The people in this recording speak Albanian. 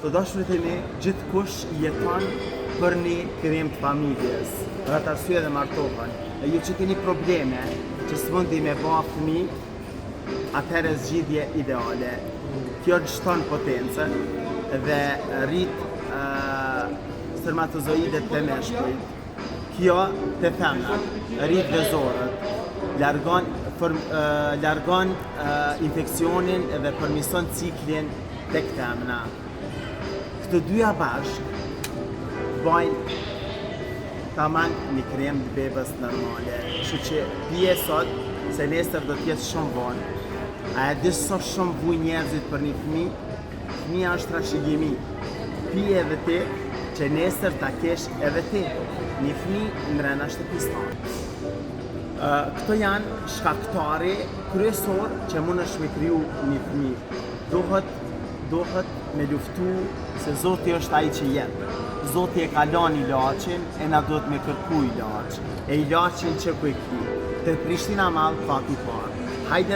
Të dashurit e mi, gjithkush jeton për një krijim të familjes, për atë arsye edhe martohen. E ju që keni probleme, që s'mundi me ba fëmijë, atëherë zgjidhje ideale. Kjo të shton potencën dhe rrit uh, spermatozoidet te meshkujt. Kjo te femnat, rrit vezorët, largon, form, uh, largon uh, infeksionin dhe përmison ciklin tek femna. Këto dyja bashkë bajnë taman një krem të bebës normale. Kështu që pije sot, se nesër do t'jetë shumë vonë. A e di sa shumë vuj njerëzit për një fëmijë? Fëmija është trashëgimi. Pije edhe ti, që nesër ta kesh edhe ti një fëmijë mrena shtëpisë tonë. Këto janë shkaktari kryesor që mund është me kriju një fëmijë. Duhet duhet me luftu se Zoti është ai që jep. Zoti e ka lënë ilaçin e na duhet me kërku ilaç. E ilaçin që ku e ki? Te Prishtina Mall kati i parë. Hajde.